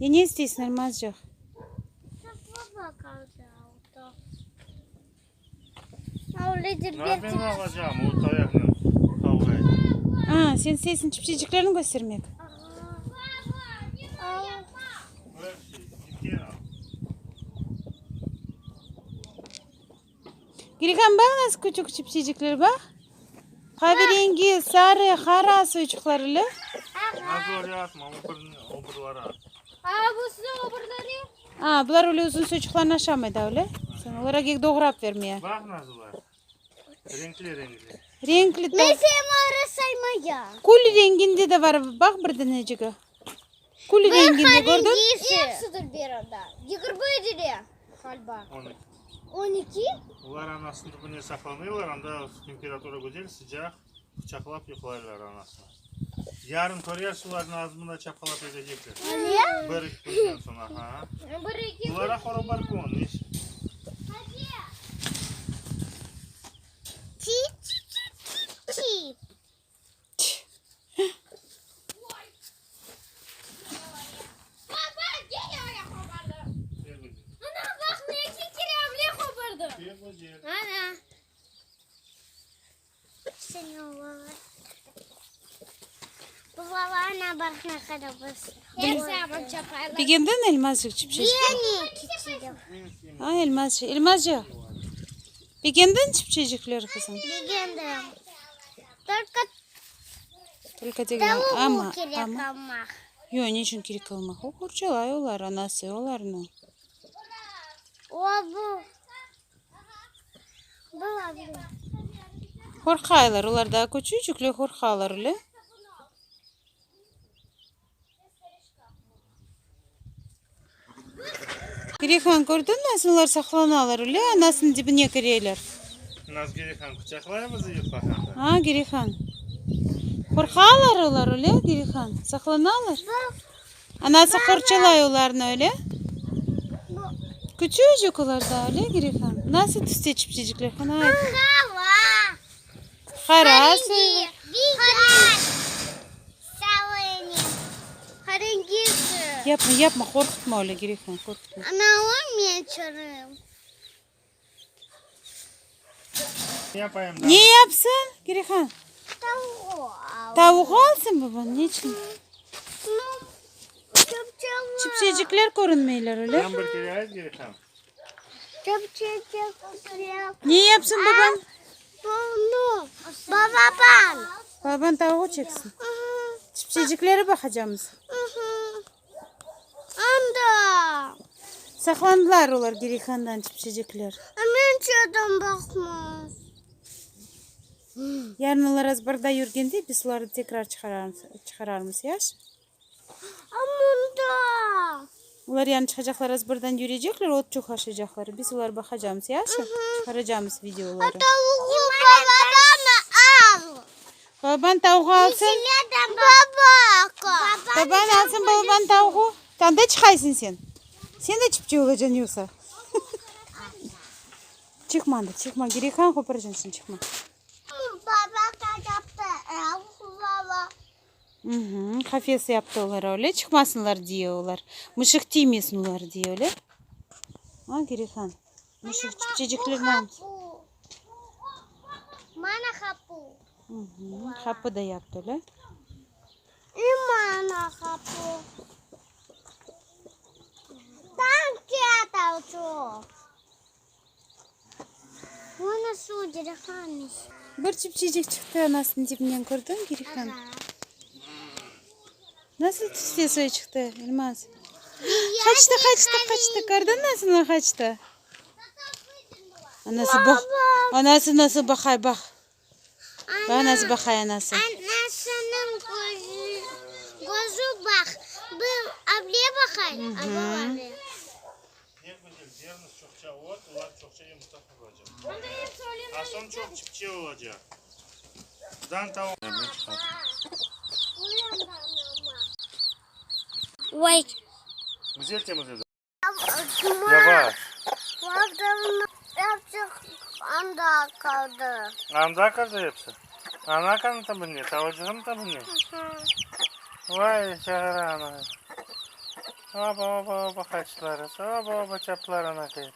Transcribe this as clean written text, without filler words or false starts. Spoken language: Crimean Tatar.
E, ne isteysiñ, Elmazcıq? Ne ben alacağım o tayaqnen qavğa et. A, sen isteysiñ çipçeciklerni köstermek? Girihan, baq nasıl küçük çipçecikler, baq. Qaverengi, sarı, qara soyçıqlar ile. Nazlı oraya atma, o bir at. A, bular öyle uzun soyçıqlarnı aşamay da, öyle? Sen olara kek doğrap vermeye. Baq Nazlı, renkli renkli. Renkli. Saymaya. Kül renginde de var, baq bir danecigi. Kül renginde kördiñ? Hepsidir bir anda. 20 lira ğaliba. 12. 12? Olar anasınıñ tübünde saqlanıyorlar, anda temperatura güzel, sıcaq, quçaqlap yuqlaylar anasını. Yarın körersiz, olarnı azmında çapqalap etecekler. Bir eki künden soñ, aha. Bir eki. Bulara horobarkon, iş. Çip çip çip çip. Ana. Begendiñ, Elmazcıq, çipçecik? A, Elmazcıq, Elmazcıq, begendiñ çipçecikler, qızım? Begendim. Только Только degil, tavuğu amma, kerek amma. almaq. Yoq, ne içün kerek almaq? O qorçalay olar, anası olarnı. O bu. Bu bu. Qorqaylar, olar daa küçücükler, qorqalar, öyle? Girihan, kördiñ nasıl olar saqlanalar, öyle? Anasınıñ dibine kireler. Naz Girihan quçaqlaymız yuqlağanda. A, Girihan. Qorqalar olar, öyle, Girihan? Saqlanalar. Anası qorçalay olarnı, öyle? Küçücük olar daa, öyle, Girihan? Nasıl tüste çipçecikler, qana ayt. Qara. Qara soyu. Yapma, yapma, qorqutma öyle, Girihan, qorqutma. Ana o men çırım. Ne yapayım da? Ne yapsın, Girihan? Tavuğu al. Tavuğı alsın baban, ne içün? Nu, çöpçe Çipçecikler körünmeyler, öyle? Ben bir kere ayt Girihan. Çöpçe Ne yapsın baban? Bunu. Bababan. Baban tavuğı çeksin. Çipçecikleri baqacamız. Anda. Saqlandılar olar Girihandan çipçecikler. Men çöden baqmaz. Yarın olar azbarda yürgende biz olarnı tekrar çıqararmız, çıqararmız, yaş? Amunda. Olar yarın çıqacaqlar, azbardan yürecekler, ot çoq aşaycaqlar. Biz olar baqacamız, yaşı? Çıqaracamız videoları. Tavuğu babadan al. Baban tavuğı alsın. Babaka. Baban alsın balaban tavuğı. Anda çıqaysıñ sen. Sen de çipçe olacañ yoqsa. Çıqma anda, çıqma. Girihan qoparacañ sen, çıqma. Babaka yaptı. Baba. Qafes yaptı olar öyle, çıqmasınlar diye olar. Mışıq tiymesin olar diye öyle. A, Girihan, mışıq çipçeciklerni Mana qapu. Qapı da yaptı öyle. İ mana qapu. Tanki atavçu. Mana su Girihanış. Bir çipçecik çıqtı anasınıñ dibinden, kördiñ, Girihan? Nasıl tüste soy çıqtı, Elmaz? Qaçtı, qaçtı, qaçtı. Kördiñ nasıl qaçtı? Anası baq, anası nasıl baqay, baq. Baq nasıl baqay anası. Anasınıñ közü, közü baq. Bir able baqay, a bu able. Ne güzel, beriniz çoqça ot, olar çoqça yımırta qoyacaq. A soñ çoq çipçe olacaq. Dan tavuq. Oy. Güzel temizledi. Yavaş. Hepsi anda qaldı. Anda qaldı hepsi. Ana qanı ne? Tavucığım tabi ne? Vay, çağıra ana. Oba, oba, oba, qaçtılar. Oba, oba, çaptılar anaqay.